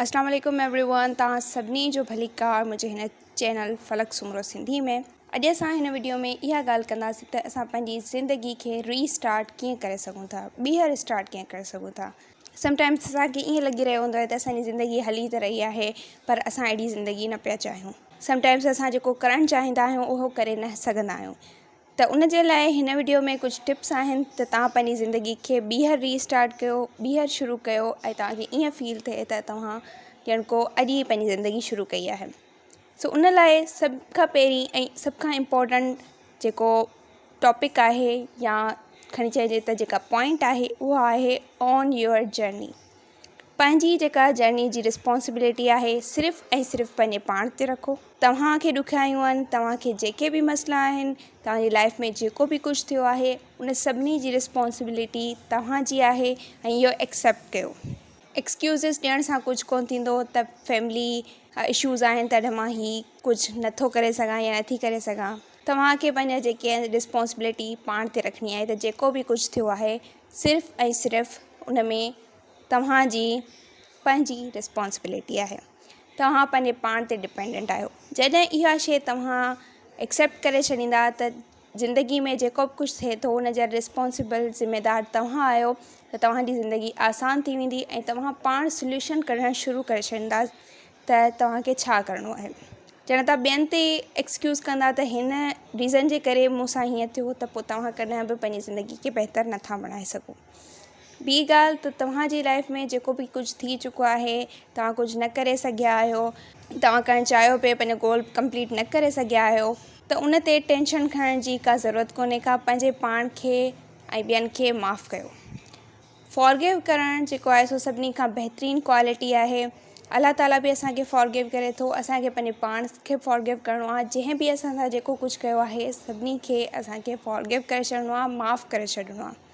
اسلام عليڪم every one توهان سڀني جو ڀليڪار منهنجي هن چينل فلڪ سومرو سنڌي ۾ اڄ اسان هن وڊيو ۾ اها ڳالهه ڪنداسين ته اسان پنهنجي زندگي کي ري اسٽارٽ ڪيئن ڪري سگهون ٿا ٻيهر اسٽارٽ ڪيئن ڪري سگهون ٿا سم ٽائمس اسان کي ائين لڳي رهيو هوندو آهي ته اسان جي زندگي هلي ته رهي آهي پر اسان اهڙي زندگي نه پيا چاهيون سم ٽائمس اسان جيڪو ڪرڻ چاهيندا آهيون اهو ڪري نه سگهندا آهيون ته ان جي لاء هن وڊيو ۾ ڪجهه ٽپس آهن ته توهان پنهنجي زندگي کي ٻيهر ري اسٽارٽ ڪيو ٻيهر شروع ڪيو ۽ توهان کي ائين فيل ٿئي ته توهان ڄڻ ڪو اڄ ئي پنهنجي زندگي شروع ڪئي آهي سو ان لاء سڀ کان پهرين ۽ سڀ کان امپورٽنٽ جيڪو ٽاپڪ آهي يا کڻي چئجي ته جيڪا پوائنٽ آهي اها آهي آن your journey پنهنجي جيڪا جرني جي رسپانسبلٽي آهي صرف ۽ صرف پنهنجي پاڻ تي رکو توهان کي ڏکيائيون آهن توهان کي جيڪي به مسئلا آهن توهان جي لائف ۾ جيڪو به ڪجهه ٿيو آهي ان سڀني جي رسپانسبلٽي توهان جي آهي ۽ اهو ايڪسيپٽ ڪيو ايڪسڪيوزز ڏيڻ سان ڪجهه ڪونه ٿيندو ته فيملي اشوز آهن تڏهن مان هي ڪجهه نٿو ڪري سگهان يا نٿي ڪري سگهان توهان کي پنهنجا جيڪي رسپانسبلٽي پاڻ تي رکڻي آهي ته جيڪو به ڪجهه ٿيو آهي صرف ۽ صرف ان ۾ توهان جي پنهنجي رسپانسبلٽي آهي توهان پنهنجي پاڻ تي ڊپينڊنٽ آهيو جڏهن اها شيء توهان ايڪسيپٽ ڪري ڇڏيندا ته زندگي ۾ جيڪو به ڪجهه ٿئي ٿو ان جا رسپانسبل ذميدار توهان آهيو ته توهان جي زندگي آسان ٿي ويندي ۽ توهان پاڻ سليوشن ڪڍڻ شروع ڪري ڇڏيندا ته توهان کي ڇا ڪرڻو آهي جڏهن توهان ٻين تي ايڪسڪيوز ڪندا ته هن ريزن جي ڪري مون سان هيئن ٿيو ته پوء توهان ڪڏهن به پنهنجي زندگي کي بهتر نٿا بڻائي سگهو ٻي ڳالهه ته توهان جي لائف ۾ جيڪو به ڪجهه ٿي چڪو آهي توهان ڪجهه نه ڪري سگهيا آهيو توهان ڪرڻ چاهيو پئي پنهنجو گول ڪمپليٽ نه ڪري سگهيا آهيو ته ان تي ٽينشن کڻڻ جي ڪا ضرورت ڪونهي ڪا پنهنجي پاڻ کي ۽ ٻين کي معاف ڪيو فارگيو ڪرڻ جيڪو آهي سو سڀني کان بهترين ڪوالٽي آهي الله تعاليٰ به اسانکي فارگيو ڪري ٿو اسانکي پنهنجي پاڻ کي فارگيو ڪرڻو آهي جنهن به اسان سان جيڪو ڪجهه ڪيو آهي سڀني کي اسانکي فارگيو ڪري ڇڏڻو آهي معاف ڪري ڇڏڻو آهي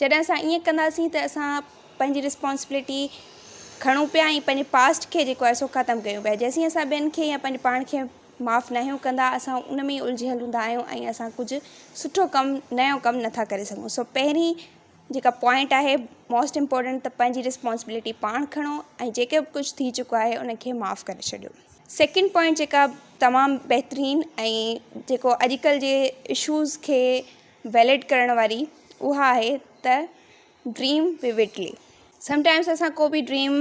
جڏهن اسان ائين ڪنداسين ته اسان پنهنجي رسپانسبلٽي کڻون پيا ۽ پنهنجي پاسٽ کي جيڪو آهي سو ختم ڪيون پيا جيسين اسان ٻين کي يا پنهنجي پاڻ کي معاف ناهيون ڪندا اسان ان ۾ ئي الجهيل هوندا آهيون ۽ اسان ڪجهه سٺو ڪم نيو ڪم نٿا ڪري سگهون سو پهرين جيڪا پوائنٽ آهي موسٽ امپورٽنٽ ته پنهنجي رسپانسبلٽي پاڻ کڻو ۽ جيڪي به ڪجهه ٿي چڪو آهي ان کي معاف ڪري ڇڏيو سيڪنڊ پوائنٽ جيڪا تمام بهترين ۽ جيڪو اڄڪلهه جي اشوز کي ويلڊ ڪرڻ واري اها آهي ته ڊريم ووڊلي سم ٽائمس اسان ڪو به ڊريم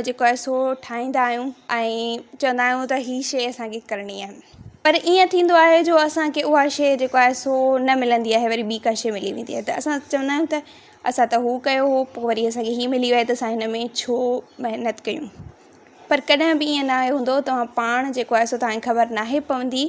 جيڪو آهي سو ٺاهيندا آهيون ۽ چوندا آهيون ته هي شيء اسانکي ڪرڻي آهي پر ائين ٿيندو آهي جو اسانکي اها شيء جيڪو آهي سو نه ملندي آهي وري ٻي ڪا شيء ملي ويندي آهي ته اسان چوندا آهيون ته اسان ته هو ڪيو هو پوء وري اسانکي هي ملي ويو ته اسان هن ۾ ڇو محنت ڪيون پر ڪڏهن به ائين ناهي هوندو توهان پاڻ جيڪو آهي سو توهانکي خبر ناهي پوندي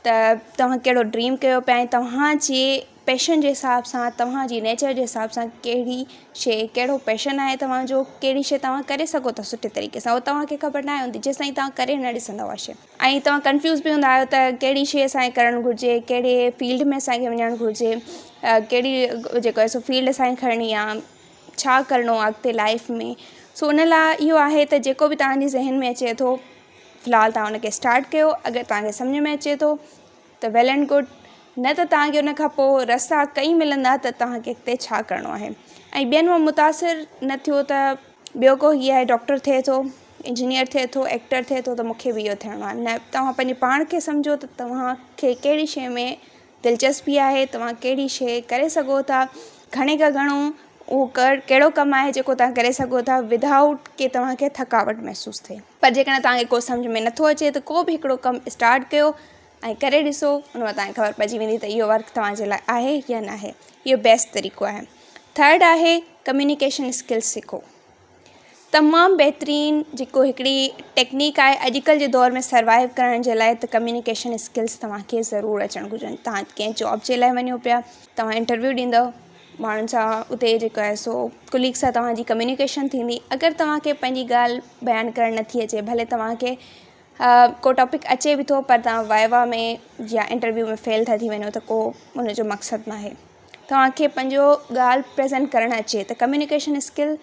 ته توهان ڪهڙو ڊريم ڪيو پيا ۽ توهان جي پيشن جي حساب سان توهان جي نيچر جي حساب سان ڪهڙي شيء ڪهڙو پيشن آهي توهان جو ڪهڙي شيء توهان ڪري سگهو ٿا سٺي طريقي سان اهو توهان کي خبر ناهي هوندي جيستائين توهان ڪري نه ڏسندؤ اها شيء ۽ توهان ڪنفيوز به هوندا آهيو ته ڪهڙي شيء اسان کي ڪرڻ گهرجي ڪهڙي فيلڊ ۾ اسان کي وڃڻ گهرجي ڪهڙي جيڪو آهي سو فيلڊ اسان کي کڻڻي آهي ڇا ڪرڻو آهي اڳتي لائف ۾ سو ان لاء اهو آهي ته جيڪو به توهان جي ذهن ۾ اچي ٿو في الحال توهان ان کي اسٽارٽ ڪيو اگر توهان کي سمجهه ۾ اچي ٿو ته ويل اينڊ گڊ نه ته توهان کي ان کان پوء رستا ڪئي ملندا ته توهان کي اڳتي ڇا ڪرڻو آهي ۽ ٻين مان متاثر نه ٿيو ته ٻيو ڪو هي آهي ڊاڪٽر ٿئي ٿو انجنيئر ٿئي ٿو ايڪٽر ٿئي ٿو ته مون کي به اهو ٿيڻو آهي نه توهان پنهنجي پاڻ کي سمجهو ته توهان کي ڪهڙي شيء ۾ دلچسپي آهي توهان ڪهڙي شيء ڪري سگهو ٿا گهڻي کان گهڻو اهو ڪهڙو ڪم آهي جيڪو توهان ڪري سگهو ٿا ودائوٽ ڪي توهان کي ٿڪاوٽ محسوس ٿئي پر جيڪڏهن توهان کي ڪو سمجهه ۾ نٿو اچي ته ڪو به هڪڙو ڪم اسٽارٽ ڪيو ۽ ڪري ڏسو ان مان توهان کي خبر پئجي ويندي ته اهو ورڪ توهان جي لاء آهي يا ناهي اهو بيسٽ طريقو آهي ٿرڊ آهي ڪميونيڪيشن اسڪلس سکو تمام بهترين جيڪو هڪڙي ٽيڪنيڪ آهي اڄڪلهه جي دور ۾ سروائيو ڪرڻ جي لاء ته ڪميونيڪيشن اسڪلس توهان کي ضرور اچڻ گهرجن توهان ڪنهن جاب جي لاء وڃو پيا توهان انٽرويو ڏيندو ماڻهن سان اتي جيڪو آهي سو ڪليگ سان توهان جي ڪميونيڪيشن ٿيندي اگر توهان کي پنهنجي ڳالهه بيان ڪرڻ نٿي اچي ڀلي توهان کي ڪو ٽاپڪ اچي به ٿو پر توهان وائوا ۾ يا انٽرويو ۾ فيل ٿا ٿي وڃو ته ڪو ان جو مقصد ناهي توهان کي پنهنجو ڳالهه پريزنٽ ڪرڻ اچي ته ڪميونيڪيشن اسڪل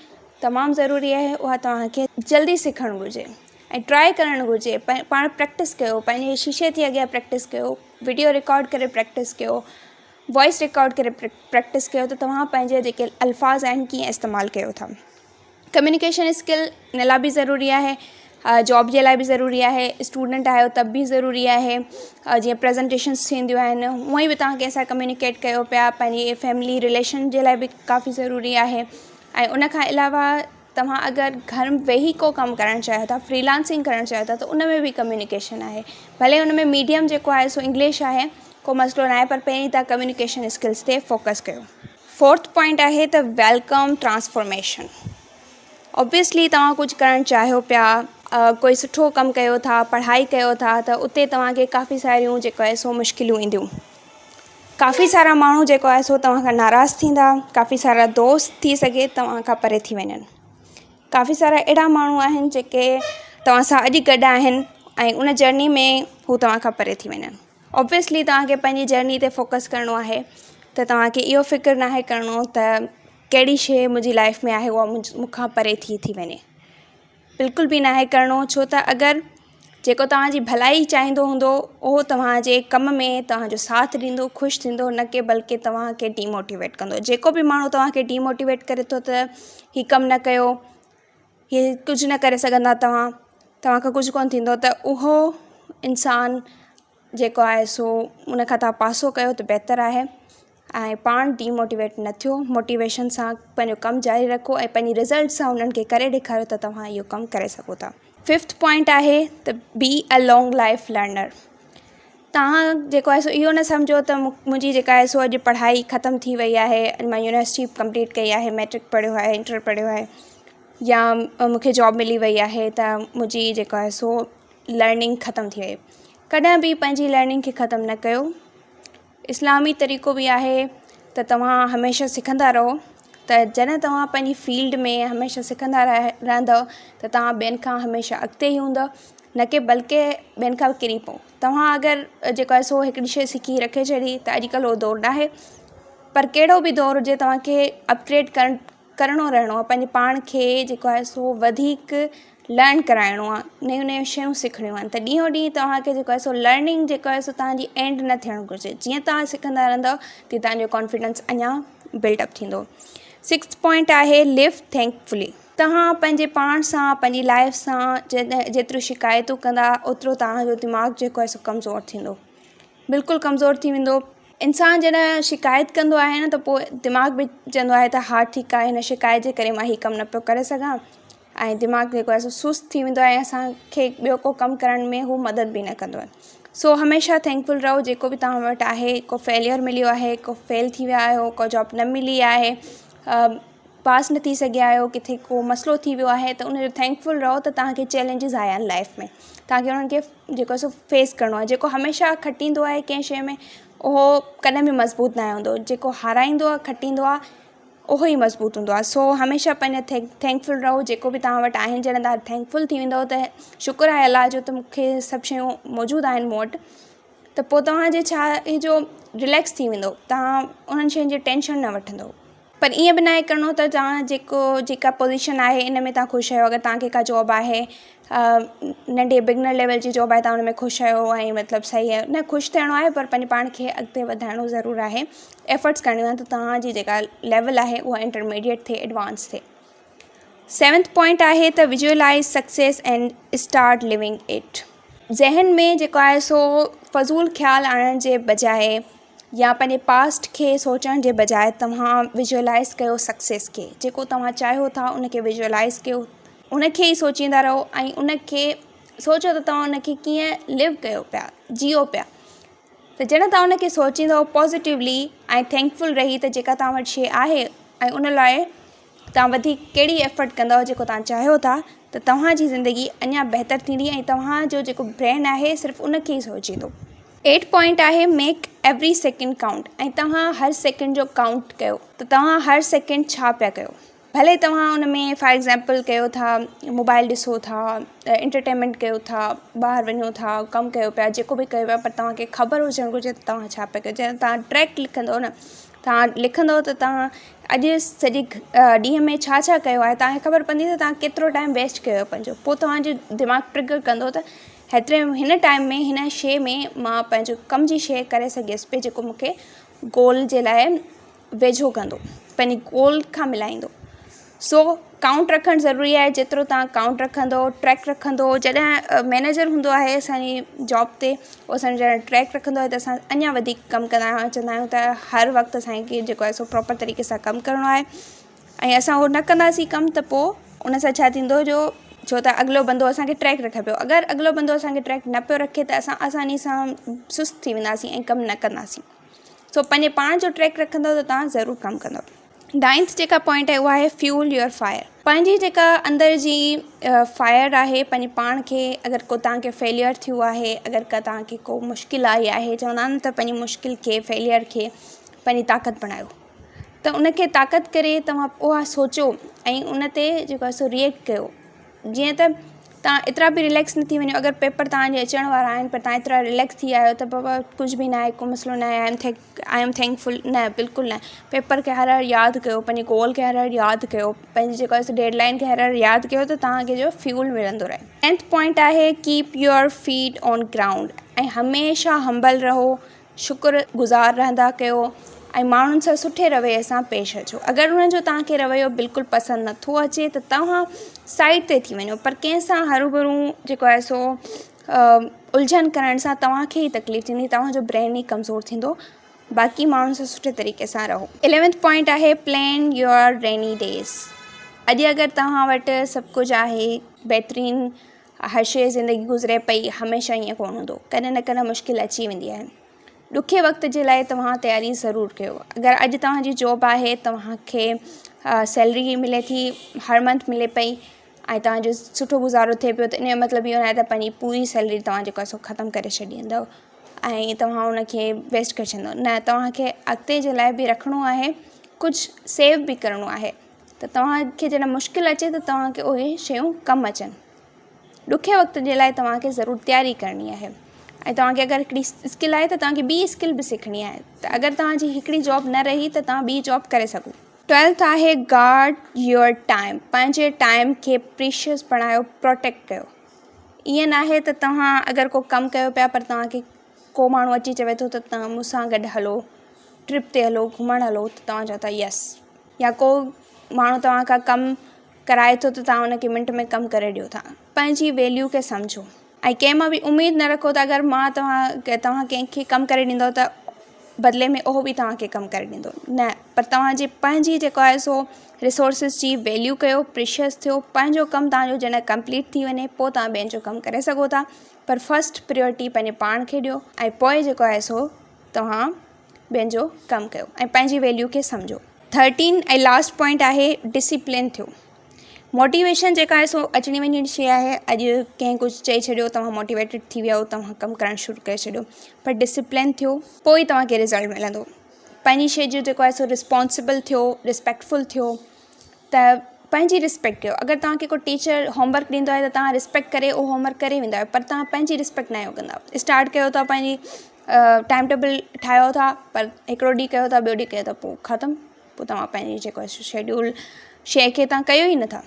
تمام ضروري آهي اها توهان کي جلدي سکڻ گهرجي ۽ ٽرائي ڪرڻ گهرجي پاڻ پريڪٽس ڪيو پنهنجي شيشي جي اڳيان پريڪٽس ڪيو وڊيو رڪارڊ ڪري پريڪٽس ڪيو وائس رڪارڊ ڪري پريڪٽس ڪيو ته توهان پنهنجا جيڪي الفاظ آهن ڪيئن استعمال ڪيو ٿا. ڪميونيڪيشن اسڪل ان لاء به ضروري آهي جاب جي لاء به ضروري آهي اسٽوڊنٽ آهيو ته به ضروري آهي جيئن پريزنٽيشنس ٿينديون آهن هونئن ئي به توهان ڪنهن سان ڪميونيڪيٽ ڪيو پيا پنهنجي فيملي رليشن جي لاء به ڪافي ضروري آهي ۽ ان کان علاوه توهان اگر گهر ويهي ڪو ڪم ڪرڻ چاهيو ٿا فري لانسنگ ڪرڻ چاهيو ٿا ته ان ۾ به ڪميونيڪيشن آهي ڀلي ان ۾ ميڊيم جيڪو آهي سو انگلش آهي ڪو مسئلو ناهي پر پهرين توهان ڪميونيڪيشن اسڪلس تي فوڪس ڪيو. فورٿ پوائنٽ آهي ته welcome transformation obviously توهان ڪجهه ڪرڻ چاهيو پيا ڪوئي سٺو ڪم ڪيو ٿا پڙهائي ڪيو ٿا ته اتي توهان کي ڪافي ساريون جيڪو آهي سو مشڪلون اينديون ڪافي سارا ماڻهو جيڪو آهي سو توهان کان ناراض ٿيندا ڪافي سارا دوست ٿي سگهي توهان کان پري ٿي وڃن ڪافي سارا اهڙا ماڻهو آهن جيڪي توهان سان اڄ گڏ آهن ۽ ان جرني ۾ هو توهان کان پري ٿي وڃن آبويسلي توهان کي پنهنجي جرني تي فوڪس ڪرڻو آهي ته توهان کي اهو فڪر ناهي ڪرڻو ته ڪهڙي شيء منهنجي لائيف ۾ آهي اها مون کان پري ٿي ٿي وڃي بلڪل به ناهي ڪرڻو ڇو ته اگر جيڪو توهان جي ڀلائي چاهيندو هوندو اهو توهان جي ڪم ۾ توهان جو ساٿ ڏيندو خوش ٿيندو نه ڪي بلڪه توهان کي ڊيموٽيويٽ ڪندو جيڪو به ماڻهو توهان کي ڊيموٽيويٽ ڪري ٿو ته هي ڪم نه ڪيو هي ڪجهه نه ڪري سگهندا توهان توهان کان ڪجهه ڪونه ٿيندو ته اهو انسان جيڪو آهي سو ان کان توهان پاسو ڪيو ته بهتر آهي ۽ پاڻ ڊيموٽيويٽ نه ٿيو موٽيويشن سان پنهنجو ڪم جاري رکو ۽ پنهنجي رزلٽ سان انهن کي ڪري ڏيکاريو ته توهان اهو ڪم ڪري سگهو ٿا. ففٿ پوائنٽ آهي ته بي اي لانگ لائف لرنر توهان جيڪو آهي سو اهو نه سمجهو ته منهنجي جيڪا آهي سو اڄ پڙهائي ختم ٿي وئي آهي اڄ مان يونيورسٽي ڪمپليٽ ڪئي آهي ميٽرڪ پڙهيو آهي انٽر پڙهيو آهي يا مون کي جاب ملي وئي آهي ته منهنجي جيڪو آهي سو لرننگ ختم ٿي وئي ڪڏهن به پنهنجي لرننگ کي ختم نه ڪيو اسلامي طريقو به آهي ته توهان هميشه سکندا رهو ته جڏهن توهان پنهنجي فيلڊ ۾ هميشه سکندا رهندؤ ته توهان ٻين کان هميشه اڳتي ئي هوندؤ نه ڪي بلڪه ٻين کان ڪري پئو توهان اگر جيڪو آهي سو هڪڙي شيء سکي رکي ڇڏي ته اڄڪلهه اهو دور ناهي پر ڪهڙو به دور هجي توهان کي اپگريڊ ڪرڻ ڪرڻو رهڻو آهي پنهنجي پاڻ کي جيڪو آهي سو وڌيڪ لرن ڪرائڻو آهي نيون نيون شيون سکڻيون آهن ته ڏينهون ڏينهن توهان کي جيڪو آهي سو لرننگ جيڪو آهي سو توهان جي اينڊ نه ٿيڻ گهرجي جيئن توهان سکندا رهندؤ تيئن توهان جو ڪانفيڊنس اڃا بلڊ اپ ٿيندو سڪسٿ پوائنٽ آهي لو ٿينڪفلي توهان پنهنجي پاڻ سان پنهنجي لائيف سان جڏهن جيتريون شڪايتون ڪندا اوترو توهان جو دماغ جيڪو آهي سو ڪمزور ٿيندو بلڪل ڪمزور ٿي ويندو انسان جڏهن شڪايت ڪندو آهي نه ته پوء دماغ به چوندو آهي ته ها ٺيڪ آهي هن شڪايت جي ڪري مان هي ڪم نه پيو ڪري سگهان ۽ دماغ جيڪو آهي سو سست ٿي ويندو آهي ۽ اسانکي ٻيو ڪو ڪم ڪرڻ ۾ هو مدد به نه ڪندو آهي سو هميشه ٿينڪفل رهو جيڪو به توهان وٽ آهي ڪو فيليئر مليو آهي ڪو فيل ٿي ويا آهيو ڪو جاب نه ملي آهي پاس نه ٿي سگهيا آهيو ڪٿي ڪو مسئلو ٿي ويو آهي ته ان جو ٿينڪفل رهو ته توهان کي چئلينجز آيا آهن لائف ۾ توهان کي انهن کي جيڪو آهي سو فيس ڪرڻو آهي جيڪو هميشه کٽيندو آهي ڪنهن شيء ۾ اهو ڪڏهن به مضبوط ناهي هوندو جيڪو هارائيندو آهي کٽيندو آهي اهو ئي مضبوط هوندو آهي سو هميشه پنهنجا ٿينڪفل رهو جيڪو به توهان وٽ آهن جڏهن توهان ٿينڪفل ٿي ويندو ته شڪر آهي الله جو ته مون کي سڀ شيون موجود آهن مون وٽ ته پوء توهان جي ڇا آهي جو رليڪس ٿي ويندو توهان انهن شين جي ٽينشن نه وٺندو پر ائين به ناهي ڪرڻو ته توهان جيڪو جيڪا پوزيشن آهي ان ۾ توهان خوش آهيو اگر توهان کي ڪا جاب آهي ننڍي بگنر ليول جي جاب آهي توهان ان ۾ خوش آهيو ۽ مطلب صحيح آهي نه خوش ٿيڻو آهي پر پنهنجي پاڻ کي اڳتي وڌائڻو ضرور آهي ايفرٽس ڪرڻيون آهن ته توهان جي جيڪا ليول آهي اها انٽرميڊيئيٽ ٿئي ايڊوانس ٿئي سيونٿ پوائنٽ آهي ته visualize success and start living it ذهن ۾ جيڪو آهي سو فضول خيال آڻڻ جي بجاء يا پنهنجي پاسٽ کي سوچڻ جي بجاء توهان ويزوالائز ڪيو سڪسيس کي جيڪو توهان چاهيو ٿا ان کي ويزوالائز ڪيو ان کي ئي سوچيندا رهو ۽ ان کي سوچو ته توهان ان کي ڪيئن لو ڪيو پيا جيئو پيا ته جڏهن توهان ان کي سوچيندو پازيٽيولي ۽ ٿينڪفل رهي ته جيڪا توهان وٽ شيء آهي ۽ ان لاء توهان وڌيڪ ڪهڙي ايفرٽ ڪندؤ جيڪو توهان چاهيو ٿا ته توهان جي زندگي اڃا بهتر ٿيندي ۽ توهان جو جيڪو برين آهي صرف ان کي ئي سوچيندو. ايٽ پوائنٽ آهي ميڪ ايوري سيڪنڊ ڪائونٽ ۽ توهان هر سيڪنڊ جو ڪائونٽ ڪيو ته توهان هر سيڪنڊ ڇا پيا ڪيو ڀلي توهان ان ۾ فار ايگزامپل ڪيو ٿا موبائل ڏسو ٿا انٽرٽينمينٽ ڪيو ٿا ٻاهر وڃو ٿا ڪم ڪيو پيا جيڪو به ڪيو پيا پر توهان کي خبر هجڻ گهرجي ته توهان ڇا پيا ڪيو جڏهن توهان ٽريڪ لکندو نه توهان لکندو ته توهان اڄ سڄي ڏينهن ۾ ڇا ڇا ڪيو آهي توهان کي خبر پوندي ته توهان ڪيترو ٽائيم ويسٽ ڪيو آهي پنهنجو پوءِ توهان جو دماغ ٽرگر ڪندو ته هيتري هن ٽائيم ۾ هن شيءِ ۾ مان پنهنجو ڪم جي شيءِ ڪري سگهيس پئي جيڪو مون کي گول جي لاءِ ويجهو ڪندو پنهنجي گول کان ملائيندو. سو ڪائونٽ رکڻ ضروري آهي جيترو توهان ڪائونٽ رکندو ٽريڪ رکندو جڏهن مئنيجر هوندو آهي اسانجي جاب تي اهو اسان جو جڏهن ٽريڪ رکندو آهي ته اسان اڃا وڌيڪ ڪم ڪندا آهيون ۽ چوندا آهيون ته هر وقت اسانکي جيڪو آهي سو پراپر طريقي سان ڪم ڪرڻو آهي ۽ اسان اهو نه ڪنداسين ڪم ته پوء ان سان ڇا ٿيندو جو ڇو ته اڳلو بندو اسانکي ٽريڪ رکي پيو اگر اڳلو بندو اسانکي ٽريڪ نه پيو رکي ته اسان آساني سان سست ٿي وينداسين ۽ ڪم نه ڪنداسين سو پنهنجي پاڻ جو ٽريڪ رکندو ته توهان ضرور ڪم ڪندو. نائنٿ جيڪا پوائنٽ آهي اها آهي فيول your fire پنهنجي جيڪا اندر جي فائر آهي پنهنجي پاڻ کي اگر ڪو توهان کي فيليئر ٿيو آهي اگر ڪا توهان کي ڪو مشڪل آئي آهي چوندا آهن ته پنهنجي مشڪل کي فيليئر کي پنهنجي طاقت بڻايو ته ان کي طاقت ڪري توهان اها سوچو ۽ ان تي جيڪو آهي سو ريئيڪٽ ڪيو جيئن ته توهان ايترا به رليڪس نه ٿي وڃو اگر پيپر توهان جي اچڻ وارا آهن پر توهان ايترا رليڪس ٿي ويا آهيو ته بابا ڪجهه به ناهي ڪو مسئلو ناهي I am thank I am thankful نه بلڪل نه پيپر کي هر هر ياد ڪيو پنهنجي گول کي هر هر ياد ڪيو پنهنجي جيڪو آهي سو ڊيڊ لائن کي هر هر ياد ڪيو ته توهان کي جو فيول ملندو رهي. ٽينٿ پوائنٽ آهي keep your feet on ground ۽ هميشه همبل رهو شڪر گذار رهندا ڪيو ۽ ماڻهن سان سٺي رويي سان پيش اچو اگر انهن جو توهان کي رويو بلڪل پسند نٿو اچي ته توهان سائيڊ تي ٿي وڃو پر ڪنهن سان هروڀرو جيڪو آهي سو الجهن ڪرڻ سان توهان کي ئي تڪليف ٿيندي توهان جو برين ئي ڪمزور ٿيندو باقي ماڻهن سان سٺي طريقي سان رهو. اليونٿ پوائنٽ آهي پلين your rainy days اڄ اگر توهان وٽ سڀ ڪجهه آهي بهترين هر شيء زندگي گذري پئي هميشه ائين ڪونه هوندو ڪڏهن نه ڪڏهن مشڪل اچي ويندي آهي ڏکي وقت جي لاءِ توهان تياري ضرور ڪيو اگر اڄ توهان جي جاب آهي توهان کي سيلري ملي ٿي هر منٿ ملي پئي ۽ توهان جو سٺو گذارو ٿئي پيو ته ان جو مطلب اهو نه آهي ته پنهنجي پوري سيلري توهان جيڪو آهي سو ختم ڪري ڇڏيندو ۽ توهان ان کي ويسٽ ڪري ڇڏيندو نه توهان کي اڳتي جي لاءِ به رکڻو آهي ڪجهه سيو به ڪرڻو آهي ته توهان کي جڏهن مشڪل اچي ته توهان کي اهي شيون ڪم اچن. ڏکي وقت جي لاءِ توهان کي ضرور تياري ڪرڻي آهي ۽ توهان کي اگر هڪڙي اسڪل آهي ته توهان کي ٻي اسڪل به سکڻي آهي ته اگر توهان جي هڪڙي جاب نه رهي ته توهان ٻي جاب ڪري سگهو. ٽويلٿ آهي گارڊ your time پنهنجي ٽائيم کي پريشس بڻايو پروٽيڪٽ ڪيو ائين ناهي ته توهان اگر ڪو ڪم ڪيو پيا پر توهان کي ڪو ماڻهو اچي چوي ٿو ته توهان مون سان گڏ هلو ٽرپ تي هلو گهمڻ هلو ته توهان چئو ٿا يس يا ڪو ماڻهو توهان کان ڪم ڪرائي ٿو ته توهان ان کي منٽ ۾ ڪم ڪري ڏيو ٿا پنهنجي ويليو کي سمجهو ۽ ڪنهن مان به اميد نه رکو ته اگر مان توهان توهان ڪنهن کي ڪم ڪري ڏيندو ته بدلي ۾ اهو به توهان کي ڪم ڪري ڏيندو نه پر توهان جي پنهنجي جيڪو آهي سو ريسورسز جي ويليو ڪيو پريشس ٿيو پنهنجو ڪم توهان جو جڏهن ڪمپليٽ ٿي وڃي پوءِ توهان ٻين جو ڪم ڪري سگهو ٿا پر فرسٽ پريورٽي پنهنجي پاڻ کي ڏيو ۽ پوءِ جيڪو آهي سو توهان ٻين جو ڪم ڪيو ۽ پنهنجي ويليو کي سمجهو. ٿرٽين ۽ لاسٽ پوائنٽ آهي ڊسيپلين ٿيو. موٽيويشن جيڪا آهي سو اچڻي وڃڻي شيء آهي اڄ ڪنهن ڪجهه چئي ڇڏيو توهان موٽيويٽيڊ ٿي ويا توهان ڪم ڪرڻ شروع ڪري ڇڏيو پر ڊسيپلين ٿيو پوءِ ئي توهان کي رزلٽ ملندو پنهنجي شيء جو جيڪو آهي سو رسپانسبل ٿيو رسپيڪٽفل ٿيو ته پنهنجي رسپيڪٽ ڪيو اگر توهان کي ڪو ٽيچر هوم ورڪ ڏيندو آهي ته توهان رسپيڪٽ ڪري اهو هوم ورڪ ڪري ويندا آهيو پر توهان پنهنجي رسپيڪٽ نه آهيو ڪندا اسٽارٽ ڪيو ٿا پنهنجي ٽائيم ٽيبل ٺاهيو ٿا پر هڪڙو ڏينهن ڪيو ٿا ٻيو ڏينهن ڪيو ٿا پوءِ ختم پوءِ توهان پنهنجي جيڪو آهي سو شيڊول شيءِ کي توهان ڪيو ئي نٿا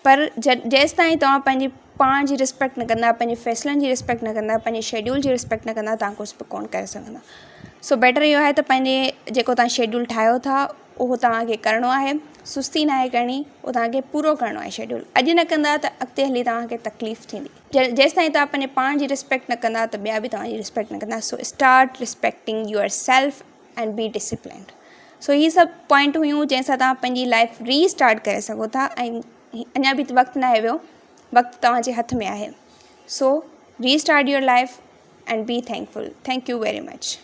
پر جيس تائين توهان پنهنجي پاڻ جي رسپيڪٽ نه ڪندا پنهنجي فيصلن جي رسپيڪٽ نه ڪندا پنهنجي شيڊول جي رسپيڪٽ نه ڪندا توهان ڪجهه به ڪونه ڪري سگهندا سو بيٽر اهو آهي ته پنهنجي جيڪو توهان شيڊول ٺاهيو ٿا اهو توهان کي ڪرڻو آهي سستي ناهي ڪرڻي اهو توهان کي پورو ڪرڻو آهي شيڊول اڄ نه ڪندا ته اڳتي هلي توهان کي تڪليف ٿيندي جيس تائين توهان پنهنجي پاڻ جي رسپيڪٽ نه ڪندا ته ٻيا به توهان جي رسپيڪٽ نه ڪندا so start respecting yourself ۽ be disciplined so هي سڀ پوائنٽ هيون جنهن سان توهان پنهنجي لائف ري اسٽارٽ ڪري سگهو ٿا ۽ اڃا به وقت ناهي ويو وقت توهان جي هٿ ۾ آهي so restart your life and be thankful thank you very much.